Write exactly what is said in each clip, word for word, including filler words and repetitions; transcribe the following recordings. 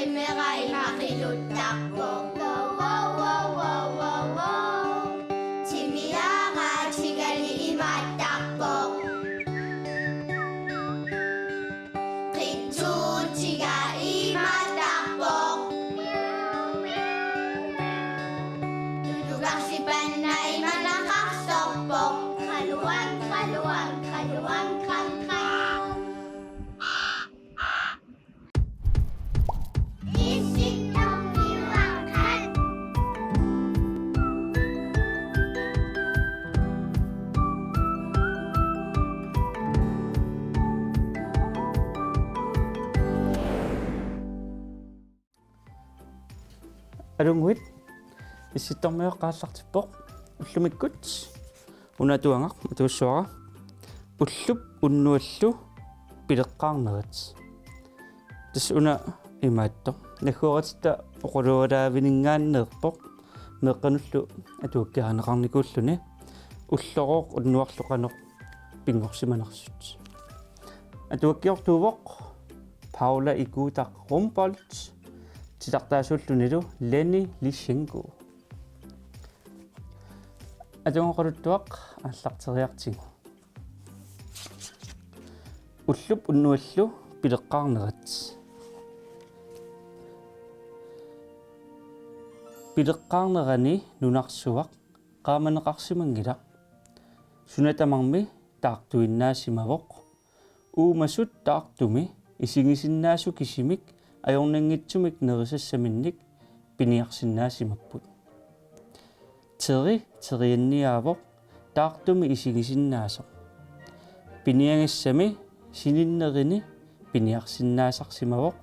Timera ima qiluttarpoq. Wow, wow, wow, wow, wow, wow. Timiara tigali imaattarpoq. Qitsuutiga imaattarpoq. Tulugarsipanna imanaqarsorpoq. Qaluang, qaluang, qaluang, qang, qang. Alunnguit, Issittormiuaqqat aallartippoq. Ullumikkut una atuagaq atuassuara: Ullup unnuallu pileqqaarnerit. Tassa una imaattoq. Nagguaratitta oqalualaavininngaanneerpoq, meeqqanullu atuakkiarineqarnikuulluni ullorooq unnuarlu qanoq pinngorsimanersut. Atuakkiortuuvoq Paula Ikuutaq Rumbolt, titartaasuullunilu Lenny Lishenko. Atuagaq oqaluttuaq aallarteriartigu. Ullup unnuallu pileqqaarnerit. Pileqqaarnerani nunarsuaq qaamaneqarsimanngilaq. Suna tamarmi taartuinnaasimavoq. Uumasut taartumi isigisinnaasut kisimik ajornanngitsumik nerisassaminnik piniarsinnaasimapput. Teri terianniaavoq taartumi isigisinnaasoq. Piniagassami sininnerini piniarsinnaasarsimavoq,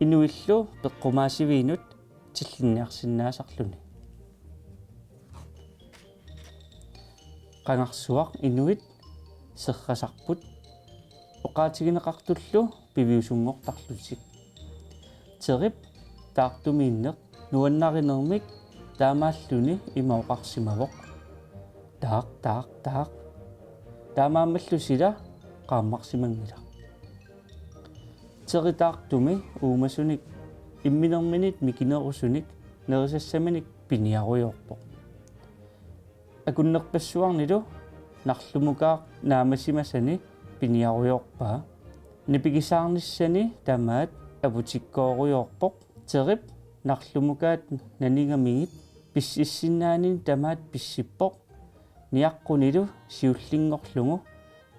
inuillu peqqumaasiviinut tillinniarsinnaasarluni. Qangarsuaq inuit serrasarput, oqaatigineqartullu piviusunngortarlutik. Terip taartumiinneq nuannarinermik taamaalluni ima oqarsimavoq: Taaq, taaq, taaq. Taamaammallu sila qaammarsimanngilaq. Teri taartumi uumasunik imminerminit mikinerusunik nerisassaminik piniarujoorpoq. Akunnerpassuarnilu narlumukaaq naamasimasani piniarujoorpaa. Nipigisaarnissani tamaat aputikkoorujoorpoq. Terip narlumukaat nanigamigit pississinnaanini tamaat pissippoq, niaqqunilu siullinngorlugu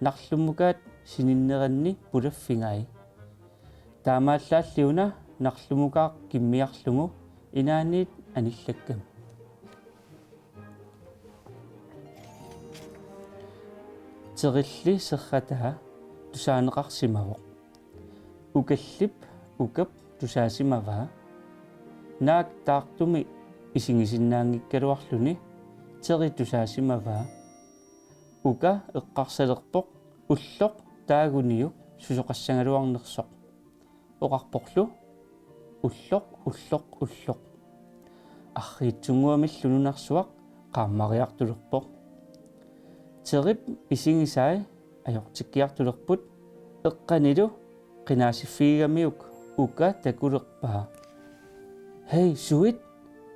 narlumukaat sininneranni pulaffigai. Taamaallaalli una narlumukaaq kimmiarlugu inaanniit anillakkami. Terilli serrataa tusaaneqarsimavoq. Ukallip ukap tusaasimavaa. Naak taartumi isigisinnaanngikkaluarluni Teri tusaasimavaa. Uka eqqarsalerpoq ulloq taaguniuk susoqassagaluarnersoq. Oqarporlu: Ulloq, ulloq, ulloq. Arriitsunnguamillu nunarsuaq qaammariartulerpoq. Terip isigisai ajortikkiartulerput. Eqqanilu qinaasiffigigamiuk uka takulerpaa. Hej, suit?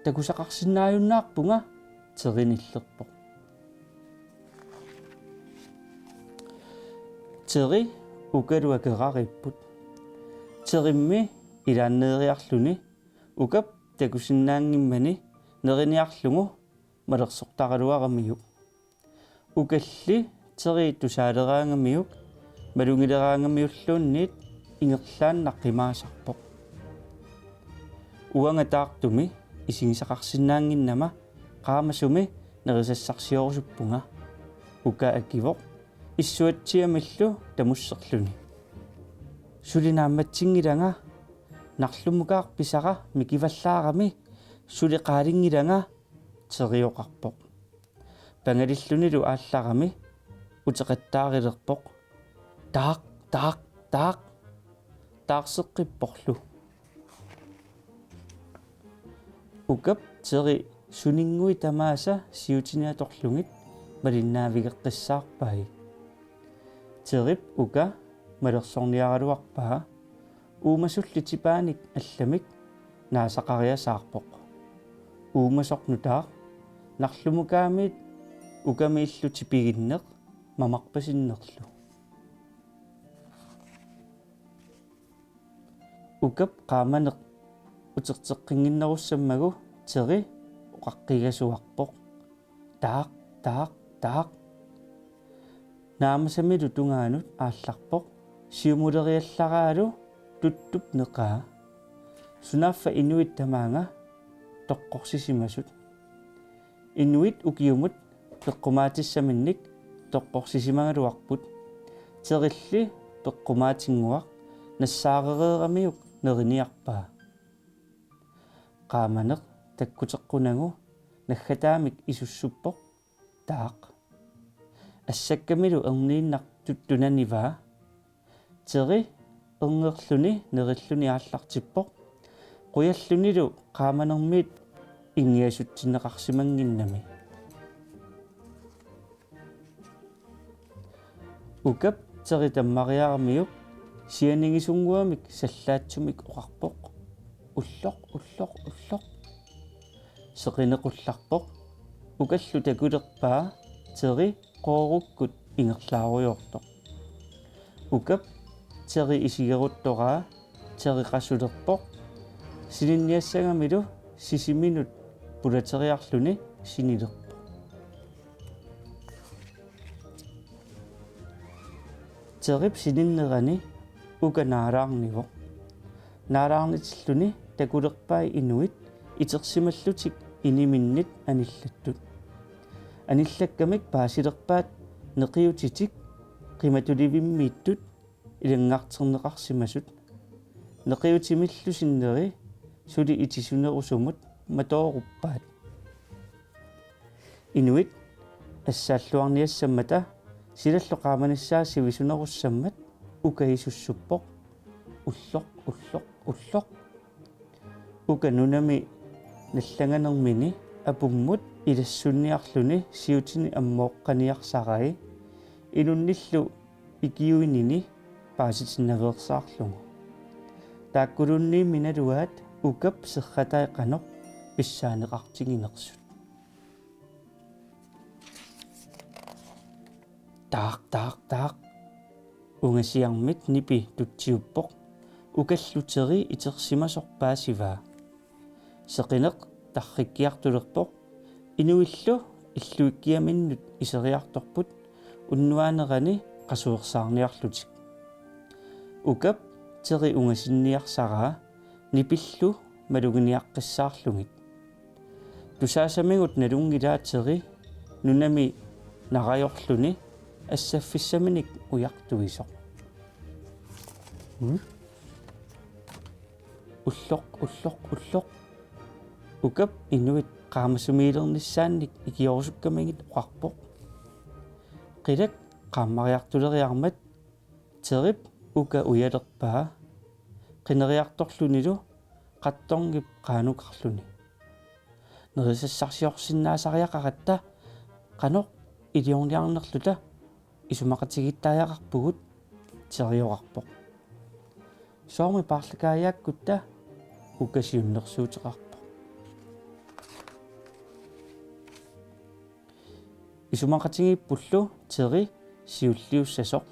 Takusaqarsinnaajunnaarpunga, Teri nillerpoq. Teri ukalu akerariipput. Terimmi ilaanneeriarluni ukap takusinnaanngimmani neriniarlugu malersortaraluaramiuk. Ukalli Teri tusaaleraangamiuk malugileraangamiulluunniit ingerlaannaq qimaasarpoq. Uanga taartumi isigisaqarsinnaannginnama qaamasumi nerisassarsiorusuppunga, uka akivoq issuatsiamillu tamusserluni. Suli naammatsinngilanga, narlumukaaq pisara mikivallaarami, suli qaalinnginnanga, Teri oqarpoq. Pangalillunilu aallarami uteqattaarilerpoq. Taaq, taaq, taaq. Taarseqqipporlu. Ukap Teri suninnguit tamaasa siutini atorlugit malinnaavigeqqissaarpai. Terip uka malersorniaraluarpaa uumasulli tipaanik allamik naasaqariasaarpoq. Uumasoq nutaaq, narlumukaamiit ukami illup tipiginneq mamarpasinnerlu. Ukap qaamaneq uterteqqinnginnerussammagu Teri oqaqqigasuarpoq: "Taaq, taaq, taaq." Naamasamilu tungaanut aallarpoq, siumuleriallaraalu tuttup neqaa. Sunaaffa inuit tamaanga toqqorsisimasut. Inuit ukiumut peqqumaatissaminnik toqqorsisimagaluarput. Terilli peqqumaatinnguaq nassaarereeramiuk neriniarpaa. Qaamaneq takkuteqqunagu naggataamik isussuppoq: "Taaq." Assakkamilu erniinnaq tuttunanivaa. Teri erngerluni nerilluni aallartippoq, qujallunilu qaamanermiit ingiasutsinneqarsimannginnami. Ukap Teri tammariaramiuk sianigisunnguamik sallaatsumik oqarpoq: "Ulloq, ulloq, ulloq." Seqinequllarpoq. Ukallu takulerpaa Teri qoorukkut ingerlaarujoortoq. Ukap Teri isigeruttoraa Teri qasulerpoq. Sininniassagamilu Sisiminut pulateriarluni sinilerpoq. Terip sininnerani uka naalaarnivoq. Naalaarnitilluni takulerpai inuit itersimallutik iniminnit anillattut. Anillakkamik paasilerpaat neqiutitik qimatulivimmiittut ilanngarterneqarsimasut. Neqiutimillu sinneri suli itisunerusumut matooruppaat. Inuit assaalluarniassammata silallu qaamanissaa sivisunerussammat uka isussuppoq: "Ulloq, ulloq, ulloq." Uka nunami nallanganermini apummut ilassunniarluni siutini ammooqqaniarsarai, inunnillu ikiuinini paasitinnaveersaarlugu. Taakkuluunniimmi naluaat ukap serratai qanoq pissaaneqartiginersut. "Taaq, taaq, taaq." Ungasiarmit nipi tutsiuppoq. Ukallu Teri itersimasoq paasivaa. Seqineq tarrikkiartulerpoq. Inuillu illuikkiaminnut iseriartorput unnuaanerani qasuersaarniarlutik. Ukap Teri ungasinniarsaraa nipillu maluginiaqqissaarlugit. Tusaasamigut nalunngilaa Teri nunami narajorluni assaffissaminik ujartuisoq. Hmm? "Ulloq, ulloq, ulloq." Ukap inuit qaamasumiilernissaannik ikiorusukkamigit oqarpoq. Qilak qaammariartuleriarmat Terip uka ujalerpaa qineriartorlunilu qattorngip qaanukarluni. "Nerisassarsiorsinnaasariaqaratta qanoq iliorniarnerluta isumaqatigiittariaqarpugut," Teri oqarpoq. Soormi paarlakaajaakkutta uka siunnersuuteqarpoq. Isumaqatigiippullu Teri siulliussasoq.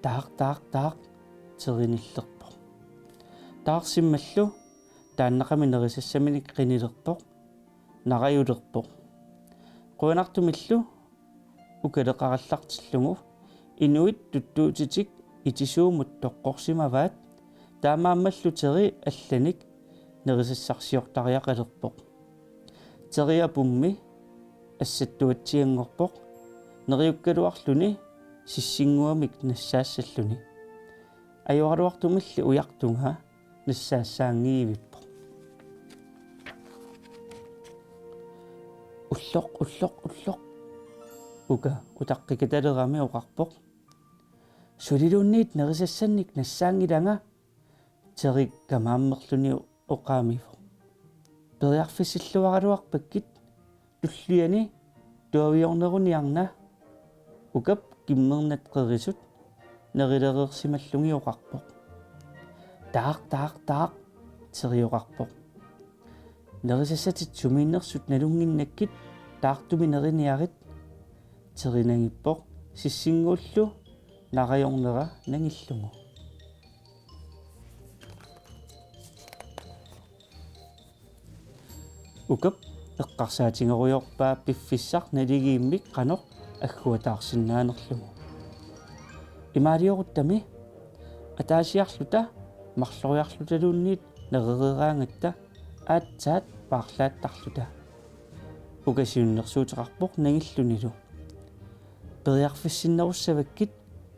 "Taaq, taaq, taaq," Teri nillerpoq. Taarsimmallu taannaqami nerisassaminik qinilerpoq, narajulerpoq. Qujanartumillu ukaleqarallartillugu inuit tuttuutitik itisuumut toqqorsimavaat, taamaammallu Teri allanik nerisassarsiortariaqalerpoq. Teri apummi assattuatsianngorpoq, neriukkaluarluni sissinnguamik nassaassalluni. Ajoraluartumilli ujartugaa nassaassaanngivippoq. "Ulloq, ulloq, ulloq," uka utaqqikatalerami oqarpoq. "Suliluunniit nerisassannik nassaanngilanga," Teri kamaammerluni oqaamivoq. "Periarfissilluaraluarpakkit tulliani tuaviorneruniarna," ukap kimmernat qerisut nerilereersimallugit oqarpoq. "Taaq, taaq, taaq," Terioqarpoq. "Nerisassatit sumiinnersut nalunnginnakkit, taartumik neriniarit," Teri nangippoq sissinnguullu narajornera nangillugu. Ukap eqqarsaatigerujoorpaa piffissaq naligiimmik qanoq agguataarsinnaanerlugu. Imaalioruttami ataasiarluta marloriarlutaluunniit nerereeraangatta aatsaat paarlaattarluta. Uka siunnersuuteqarpoq nangillunilu. Periarfissinnerussavakkit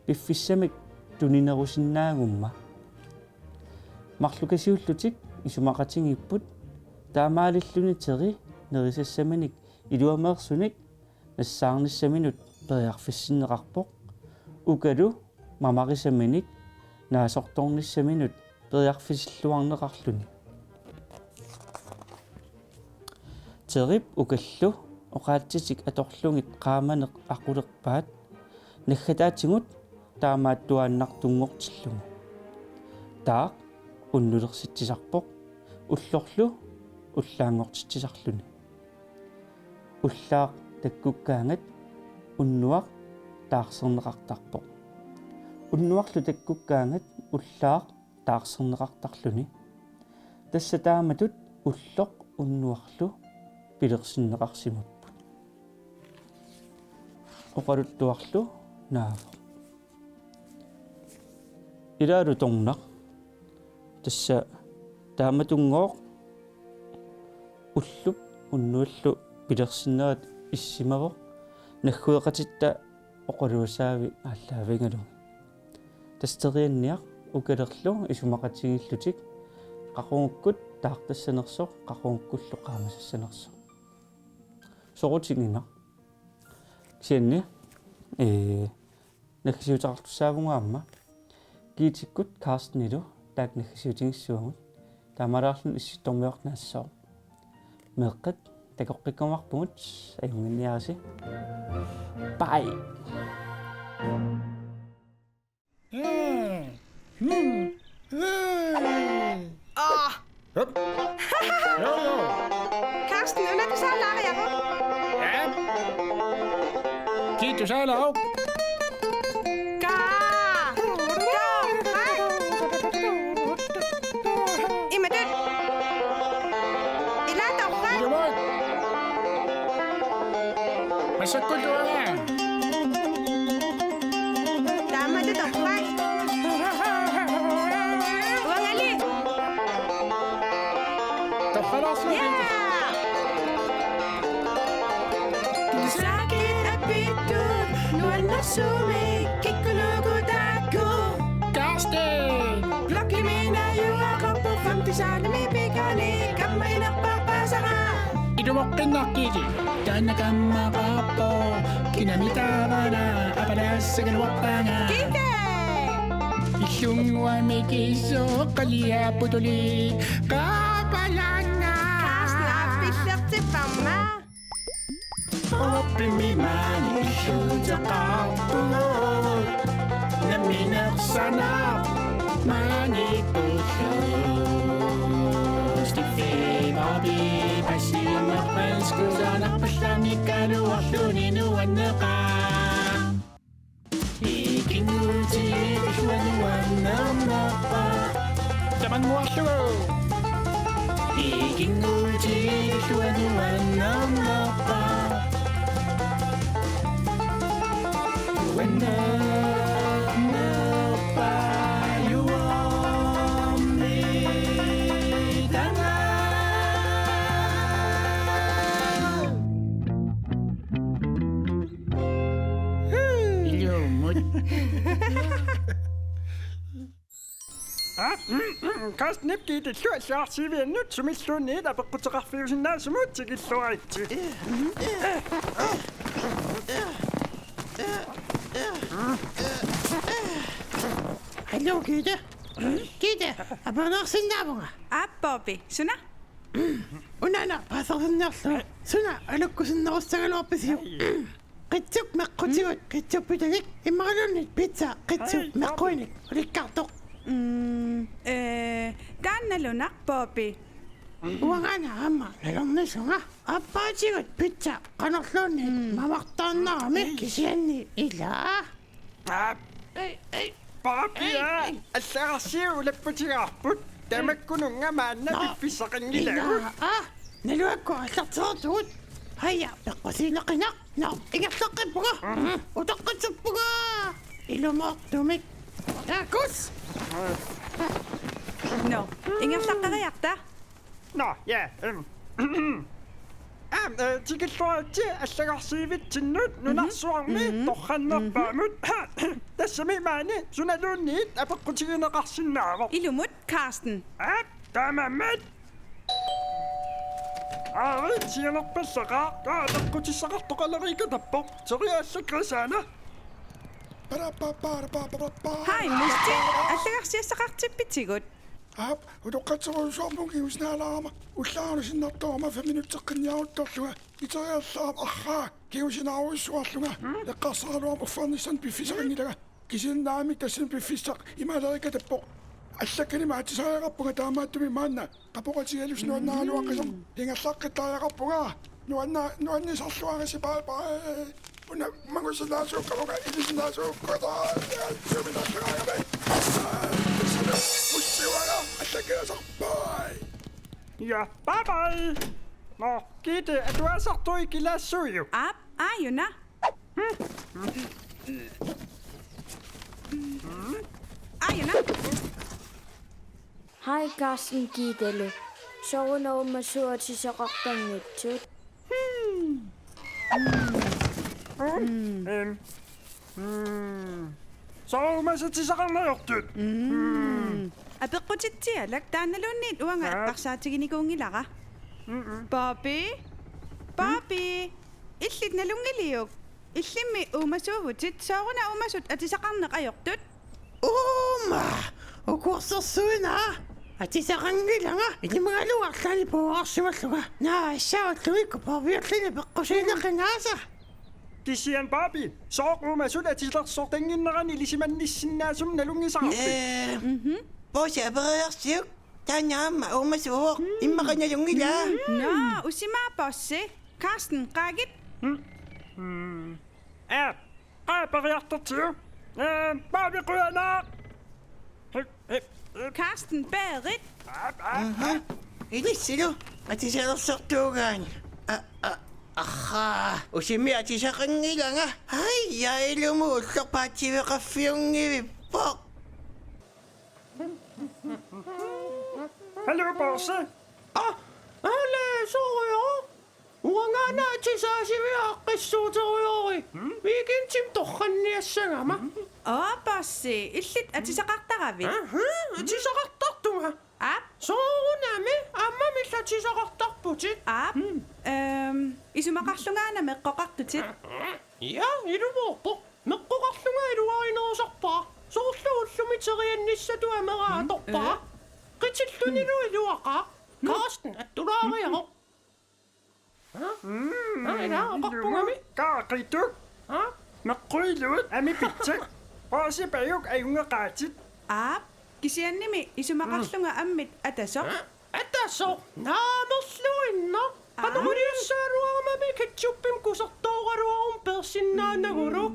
piffissamik tuninerusinnaagumma. Marlukasiullutik isumaqatigiipput, taamaalilluni Teri nerisassaminik iluameersunik nassaarnissaminut periarfissinneqarpoq, ukalu mamarisaminik naasortornissaminut periarfissilluarneqarluni. Terip ukallu oqaatsitik atorlugit qaamaneq aqulerpaat naggataatigut taamaattuaannartunngortillugu. Taaq unnulersitsisarpoq ullorlu ullaanngortitsisarluni. Ullaaq takkukkaangat unnuaq taarserneqartarpoq. Unnuarlu takkukkaangat ullaaq taarserneqartarluni. Tassa taamatut ulloq unnuarlu pilersinneqarsimapput. Oqaluttuarlu naavoq. Ilaalu tornaq. Tassa taamatunngooq ullup unnuallu pilersinnerat issimavoq, naggueqatitta oqaluusaavi aallaavigalugit. Tassa Terianniaq ukalerlu isumaqatigiillutik qaqugukkut taartassanersoq, qaqugukkullu qaamasassanersoq. Soqutiginaq. Kisianni, ee, naggasiuteqartussaavugut aamma. Giitikkut Carstenilu taakku naggasiutigissagigut. Taamaalilluni Issittormiornaassooq. Meeqqat takoqqikkumaarpugut, ajunnginniarisi. Bye. Aa! Hup. Jo, jo. Carsten, una tusaalaariaruk? Ja. Kiit tusaalaaruk? Kaa! Kaa! Imatut. Ilaa torrak. Ilumoorpoq. Massakkut uanga. Taamatut torrak. Uangali. Torralaarsuutit. Ja! Sakit apittut nuannersumik kikkut-uku taakku. Carsten! Blokkimi najugaqarpoq femte saalimi pikani kammaginerpaasara. Ilumoqqinnaqqili. Taanna kammaqarpoq kinami taavana apalassagaluarpaanga. Kite! Illunnguami kiisoq qaliapputuli qaapalaanga. Carsten, aappillertipparma. Oppimi maani illuuteqarpugut. Nammineq sanap maani pullu. Stiffi Bobby passiunerpansku sanarpallamik kaluarluni nuanneqaaq. Ikinngutigiit illuanuannernerpa. Tamannguarlugu. Ikinngutigiit illuanuannernerpa. Nuannernerpa juormi tanga. Ilumut. Carstenip Giitillu allagarsiiviannut sumilluunniit apeqquteqarfiusinnaasumut tikilluaritsi. Hallo, Gitte. Gitte, aperineqarsinnaavunga. Aap, Bobby, suna? Unaana paasarsinniarlugu. Suna alukkusinnerussagaluarpisiuk? Qitsuk meqqutigut, qitsuppitanik, immaqaluunniit pizza qitsuk meqquinik ulikkaartoq. Mm, eh, taanna nalunarpoq, Poppy. Uanga aamma nalornisunga. Aappaatigut pizza qanorluunniit mamartaarnarami kisianni ilaa. Aap. Ei, ei. Poppy, ei, ei. Allagarsiit ulapputigaarput. Tamakkununnga maanna piffissaqanngilagut. Ilaa. Naluakku aallartereertugut. Haja, peqqusiineqinaq. Nå, ingerlaqqippunga. Utaqqitserpunga. Ilumoortumik. Takuss. Nå, ingerlaqqeriarta. Nå, ja, øhm. Aam, øh, tikilluaritsi allagarsiivitsinnut nunarsuarmi torrannerpaamut. Tassami maani sunaluunniit apeqqutigineqarsinnaavoq. Ilumut, Carsten. Aap, taamaammat. Aari, sianerpallaqaaq, apeqqutissaqartoqaleriikatappoq. Teriaallak Krisaana. Hej, Musti. Allagarsiassaqartippitigut. Aap, utoqqatserujussuarpunga kingusinaalaarama. Ullaarlu sinnartoorama fem minutseqqinniaruttorlunga. Iteriallaarama arraa kingusinaarujussuarlunga. Eqqarsaraluarama uffarnissani piffissaqanngilanga. Kisianni naamik tassani piffissaq imaaleerikatappoq. Allakkanimi aatsisariaqarpunga taamaattumik maanna. Qapoqatigalusi nuannaaraluaqisoq. Ingerlaqqittariaqarpunga. Nuanna-, nuannisarluarisi, bye bye. Una mangusinnaasuukkamunga ilisinnaasuukkuta. Suminaqqaagami. Ussiuaga allakkiasarpai. Ja, bye bye. Nå, Gitte, atuasartui kilaassuiuk? Aap, aajuna. Aajuna. Hej, Carsten, Gittelu. Sooruna uumasut atisaqartanngitsut? Øhm. Sooruna uumasut atisaqarneq ajortut? Apeqqutitsialak, taannaluunniit uanga eqqarsaatiginikuunngilara. Poppy? Poppy? Illit nalunngiliuk? Illimmi uumasuuvutit, sooruna uumasut atisaqarneq ajortut? Uuma! Ukuersersuina! Atisaqanngilanga, ilimagaluarlani puuarsimallunga. Naa, assaarullugikku Poppyulluni peqqusiineqinnaasa. Kisianni Poppy, sooq uumasut atisalersortannginnerani ilisimannissinnaasumik nalunngisaqarpit? Ee, Poppy aperiarsiuk, taanna aamma uumasuuvoq, immaqa nalunngilaa. Naa, usimaa Poppy. Carsten, qaagit? Aa, qaa periartortigu. Ee, Poppy qujanaq. Carsten, peerit? Aha, ilissilu, atisalersortuugaanni. A, a, aha, usimi atisaqanngilanga. Ai, ja, ilumut ulloq paatsiveqarfiunngivippoq. Hallo, Poppy. Aa, ale, soorujussuaq. Uangaana atisaasiviit aaqqissuuterujoorput. Weekendimi torranniassagama. Aa, Poppy, illit atisaqartaravit? Aha, atisaqartartunga. Aap. Soorunami, aammami illit atisaqartarputit. Aap. Øhm, isumaqarlungaana meqqoqartutit? Ja, ilumoorpoq. Meqqoqarlunga iluarinerusarpara. Soorlu ullumi teriannissatut amera atorpara. Qitillunilu iluaqaaq. Carsten, attulaariaruk. Aa, ila oqarpungami. Kaaqituk. Aa? Meqquiluit amipitsak. Poppy, pajuk ajunngaqaatit. Aap, kisiannimi isumaqarlunga ammit atasoq. Atasoq, naamerluinnaq. Aa. Qanoriliassagaluaramami ketchupimik kusertooraluaruma peersinnaanagulu.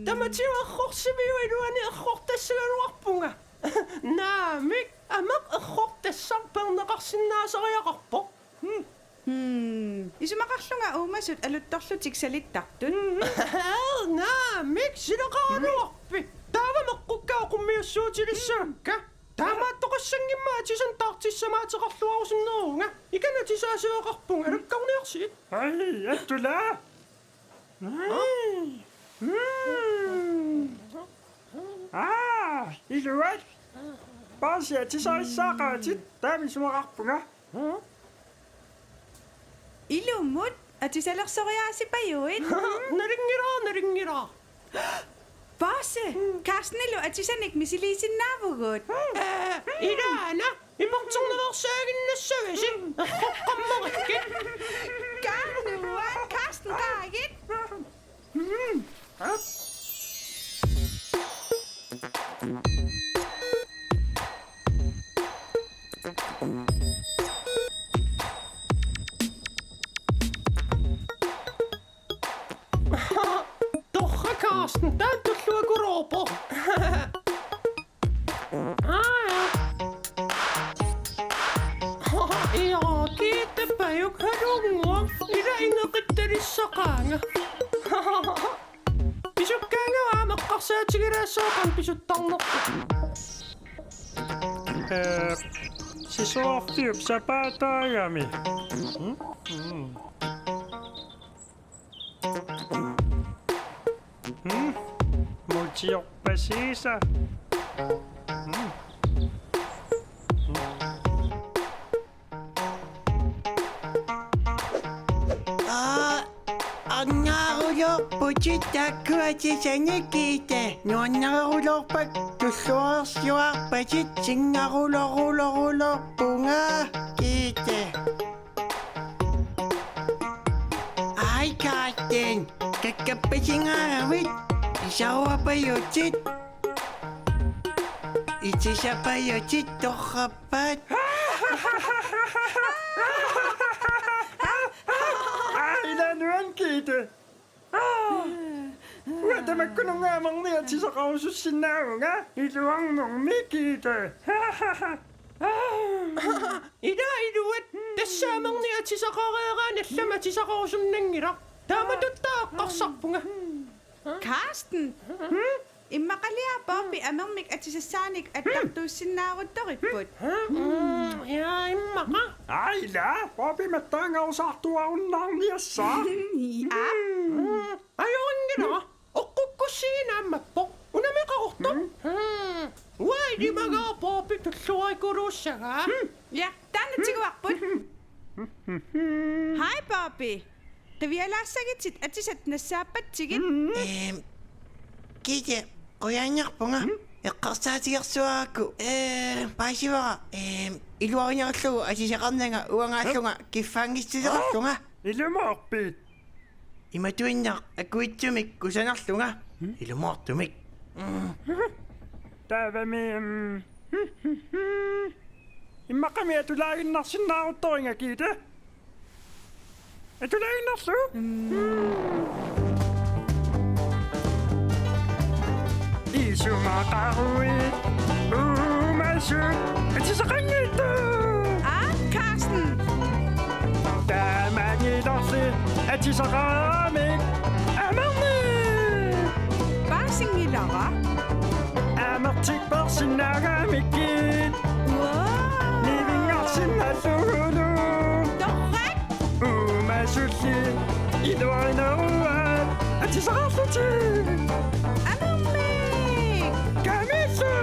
Tamatigut errorsimiuk iluani errortassagaluarpunga. Naamik, ameq errortassaq peerneqarsinnaasariaqarpoq. Hmm. Isumaqarlunga uumasut aluttorlutik salittartut. Naamik, silaqaraluarpit. Taava meqqukka oqummiussuutilissavakka. Taamaattoqassanngimmat atisanik taartissamaateqarluarusunneruvunga. Ikana atisaasiveqarpunga, alakkarniarsigit. Ai, attula. Aa, iluat. Poppy, atisarissaaqaatit, taama isumaqarpunga. Ilumut, atisalersoriaasipajuit. Nalunngilara, nalunngilara. Poppy, Carstenilu atisanik misiliisinnaavugut. Ee, ilaana, imerterneqarsaaginnassavisi, erroqqammarikkit. Kaannuan, Carsten, qaagit. Torrak, Carsten, taanna tulluakuloorpoq. Aa, ja. Ila, Gitte, pajuk, halunnguaq. Ila ineqittalissaqaanga. Pisukkaanga aamma eqqarsaatigilaassavara qanoq pisuttarnersoq. Ee, sisorarfiup sapaataagami. Mm? Mm. Mm? Mutiorpasiisa. Mm. Mm. Aa, angaarulorputit taakku atisanik, Gitte. Nuannareruloorpakka, tulluarsiuarpatit, singaruloruloruloorpunga, Gitte. Ai, Carsten, kakkappasingaavit, isaruapajutit, itisapajutit torrappat. Aa, ila nuan, Gitte. Aa. Uanga tamakkununnga amernik atisaqarusussinnaavunga, iluarnermi, Gitte. Ila iluat, tassa amernik atisaqareeraanni allamik atisaqarusunnanngilaq. Taamatut eqqarsarpunga. Carsten, immaqaliaq Poppy amermik atisassaanik attartuussinnaaruttoripput. Mm, ja, immaqa. Aa, ila, Poppy mattaangarusaartuarunnaarniassaaq. Aa. Mm, ajorinngilaq. Oqqukkussiinnaammappoq. Unammeqartoq. Mm. Mm. Uanga ilimagaara Poppy tulluarikuluussagaa. Mm. Ja, taanna tiguarput. Hej, Poppy. Qivialaassagitit, atisat nassaappatsigit. Ehm, Gitte, qujanarpunga. Mm? Eqqarsaatigersuarakku. Ee, paasivara. Ehm, iluarinerullugu atisaqarnanga uangaallunga kiffaanngissuseqarlunga. Ilumoorpit? Imatuinnaq akuitsumik kusanarlunga. Mm? Ilumoortumik. Mm. Taavami, mm, immaqami atulaaginnarsinnaaruttoringa, Gitte. Atulaaginnarlugu? Mm. Isumaqaruit uumasut atisaqanngitsut. Aa, Carsten. Taamanngilarli atisaqaramik amernik. Paasinngilara. Amertik peersinnaagamikkit. Wow. Nivinngarsinnaallugulu. Torrak. Uumasulli iluarineruaat atisaqarlutik. Amernik. Kamillu.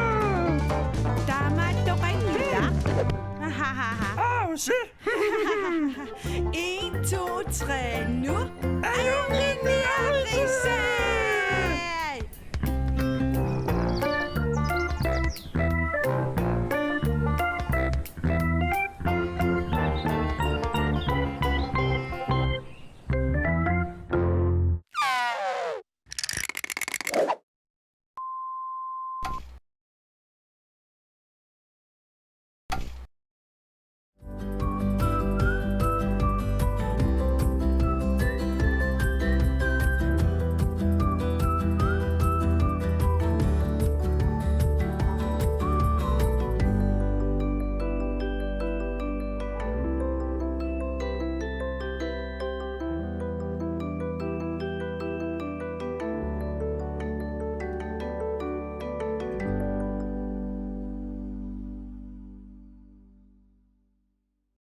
Taamaattoqanngilaq. Ahahaha. Ausi. En, to, tre, nu. Ajunngilaq.